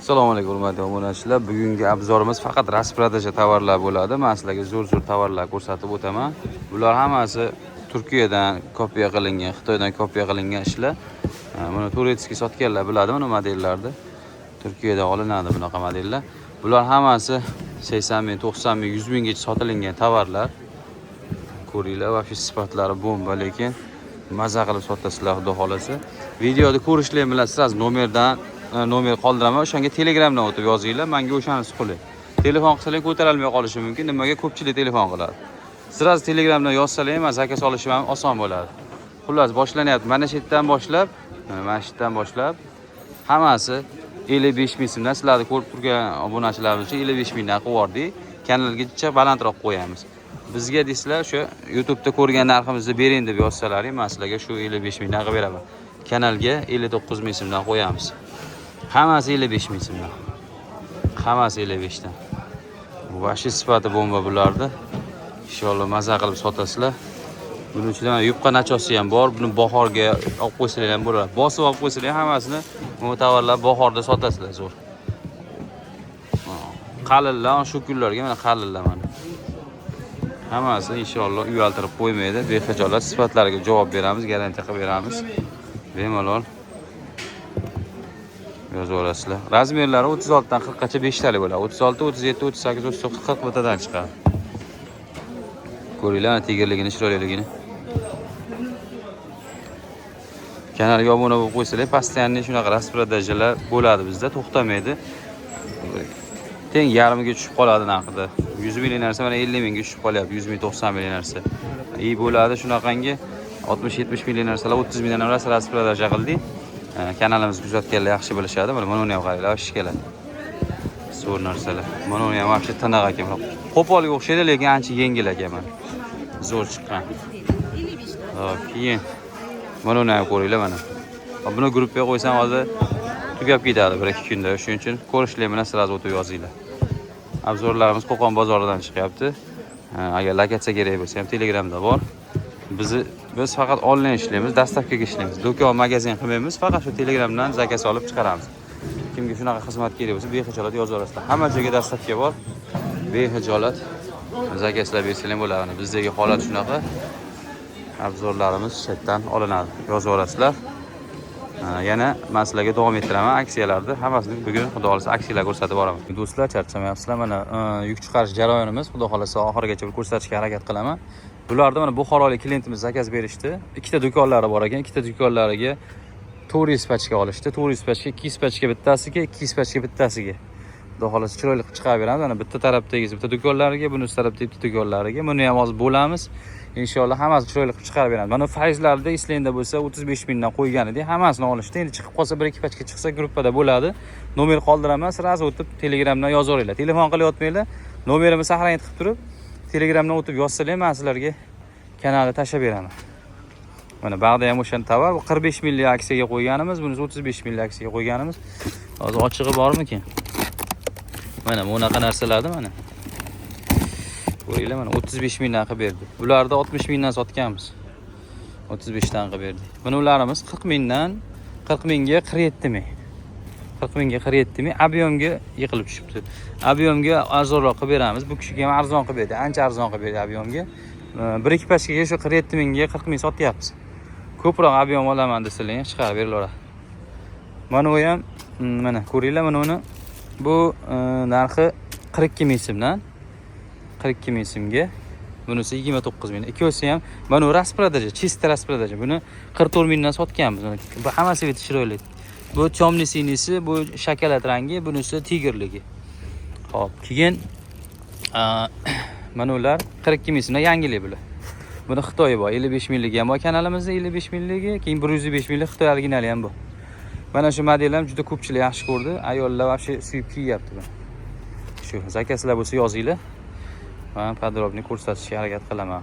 Assalomu alaykum, hurmatli obunachilar. Bugungi обзор imiz faqat распродажа tovarlar bo'ladi. Men sizlarga zo'r-zo'r tovarlar ko'rsatib o'taman. Bular hammasi Turkiyadan kopiya qilingan, Xitoydan kopiya qilingan ishlar. Buni турецкий sotganlar biladi buni modellarni. Turkiyada olinadi bunaqa modellar. Bular hammasi 80 ming, 90 ming, 100 minggacha sotilingan tovarlar. Ko'ringlar, вообще sifatlari bomba, lekin maza qilib sotasizlar, xudo xolasa. Videoni ko'rishlar bilan сразу nomerdan nomer qoldiraman, o'shanga Telegramdan o'tib yozinglar, menga o'shanisi qulay. Telefon qilsalar ko'tarolmay qolishi mumkin, nimaga ko'pchilik telefon qiladi. Сразу Telegramdan yozsalar ham заказ olishim ham oson bo'ladi. Xullas, boshlanyapti. Mana shu yerdan boshlab, mana shu yerdan boshlab hammasi 55 ming so'mdan. Sizlarni ko'rib turgan obunachilarimiz uchun 55 mingdan qilib yubordik. Kanalgacha balandroq qo'yamiz. Bizga deysizlar, o'sha YouTube'da ko'rgan narximizni bering deb yozsalaring, men sizlarga shu 55 mingdan qilib beraman. Kanalga 59 ming so'mdan qo'yamiz. Hammasi 55 ming so'mdan. Hammasi 55 dan. Bu вообще sifati bomba bularni. Inshaalloh maza qilib sotasizlar. Buni ichida mana yupqa nachosi ham bor. Buni bahorga olib qo'ysalar ham bo'ladi. Bosib olib qo'ysalar hammasini bu tovarlar bahorda sotasizlar zo'r. Qalinlar shu kunlarga mana qalinlar mana. Hammasi inshaalloh uyaltirib qo'ymaydi. Bexijolat sifatlariga javob beramiz, garantiya qilib beramiz. Bemalol yozaverasizlar. Размер lari 36 dan 40 gacha 5 talik bo'ladi. 36, 37, 38, 39, 40 bittadan chiqadi. Ko'ringlar, mana tegirligini, chiroyliligini. Kanalga obuna bo'lib qo'ysalar, постоянно shunaqa распродажа lar bo'ladi bizda, to'xtamaydi. Teng yarmiga tushib qoladi narxida. 100 minglik narsa mana 50 mingga tushib qolyapti, 100 ming, 90 minglik narsa. И bo'ladi shunaqangi 60-70 minglik narsalar 30 mingdan ham распродажа qildik. Kanalimizni kuzatganlar yaxshi bilishadi. Mana buni ham qaranglar, ishkalar. Zo'r narsalar. Mana uni ham вообще tiniq ekan. Qo'polga o'xshaydi, lekin ancha yengil ekan mana. Zo'r chiqqan. Hop, keyin mana uni ham ko'ringlar mana. Hop, buni gruppaga qo'ysam hozir tugab ketadi 1-2 kunda. Shuning uchun ko'rishlik bilan сразу o'tib yozinglar. Обзор larimiz Qo'qon bozoridan chiqyapti. Agar lokatsiya kerak bo'lsa ham Telegramda bor. Biz faqat onlayn ishlaymiz, доставка ga ishlaymiz. Do'kon, magazin qilmaymiz, faqat shu Telegramdan заказ olib chiqaramiz. Kimga shunaqa xizmat kerak bo'lsa, bexijolat yozaverasizlar. Hamma joyga доставка bor. Bexijolat заказ lar bersanglar bo'ladi. Mana bizdagi holat shunaqa. Обзор larimiz chetdan olinadi. Yozaverasizlar. Yana man sizlarga davom ettiraman aksiyalarni. Hammasini bugun xudo xohlasa aksiyalar ko'rsatib boraman. Do'stlar, charchamayapsizlar. Mana yuk chiqarish jarayonimiz xudo xohlasa oxirigacha bir ko'rsatishga harakat qilaman. Bularda mana buxorolik klientimiz заказ berishdi. Ikkita do'konlari bor ekan, ikkita do'konlariga 400 pachka olishdi. 400 pachka, 200 pachka bittasiga, 200 pachka bittasiga. Xudo xohlasa chiroyli qilib chiqarib beramiz. Mana bitta tarafdagisi bitta do'konlariga, bunisi tarafdagi bitta do'konlariga. Buni ham hozir bo'lamiz. Inshaalloh hammasini chiroyli qilib chiqarib beramiz. Mana foizlarda Islenda bo'lsa 35 mingdan qo'ygan edik. Hammasini olishdi. Endi chiqib qolsa, 1-2 pachka chiqsa gruppada bo'ladi. Nomer qoldiraman, сразу o'tib Telegramdan yozaveringlar. Telefon qilayotmanglar. Nomerimni сохранить qilib turib, Telegramdan o'tib yozsalar, men sizlarga kanalni tashlab beraman. Mana bag'da ham o'sha tovar, bu 45 minglik aksiyaga qo'yganimiz, bunisi 35 minglik aksiyaga qo'yganimiz. Hozir ochig'i bormikin? Mana bunaqa narsalarni mana. Ko'ringlar, mana 35 mingdan qilib berdik. Bularni 60 mingdan sotganmiz. 35 dan qilib berdik. Buni ularimiz 40 mingdan, 40 mingga 47 ming. 40 mingga 47 ming объем ga yiqilib tushibdi. Объем ga arzonroq qilib beramiz. Bu kishiga ham arzon qilib berdik. Ancha arzon qilib berdik объем ga. Bir ikki pachkaga shu 47 mingga 40 ming sotyapmiz. Ko'proq объем olaman desalar ham chiqarib berilaveradi. Mana u ham mana ko'ringlar, mana uni bu narxi 42 ming so'mdan, 42 ming so'mga. Bunisi 29 ming. Ikkovsi ham mana bu распродажа, чисто распродажа. Buni 44 mingdan sotganmiz. Bu hammasi bitta chiroyli. Bu темный синий si, bu shokolad rangi, bunisi tigrligi. Xo'p, keyin mana ular 42 ming so'mdan, yangilik bular. Buni Xitoyi bor, 55 mingligi ham bor kanalimizda, 55 mingligi, keyin 105 minglik Xitoy originali ham bor. Mana shu model ham juda ko'pchilik yaxshi ko'rdi. Ayollar вообще suyib kiyyapti buni. Shu заказ lar bo'lsa yozinglar. Men подробный ko'rsatishga harakat qilaman.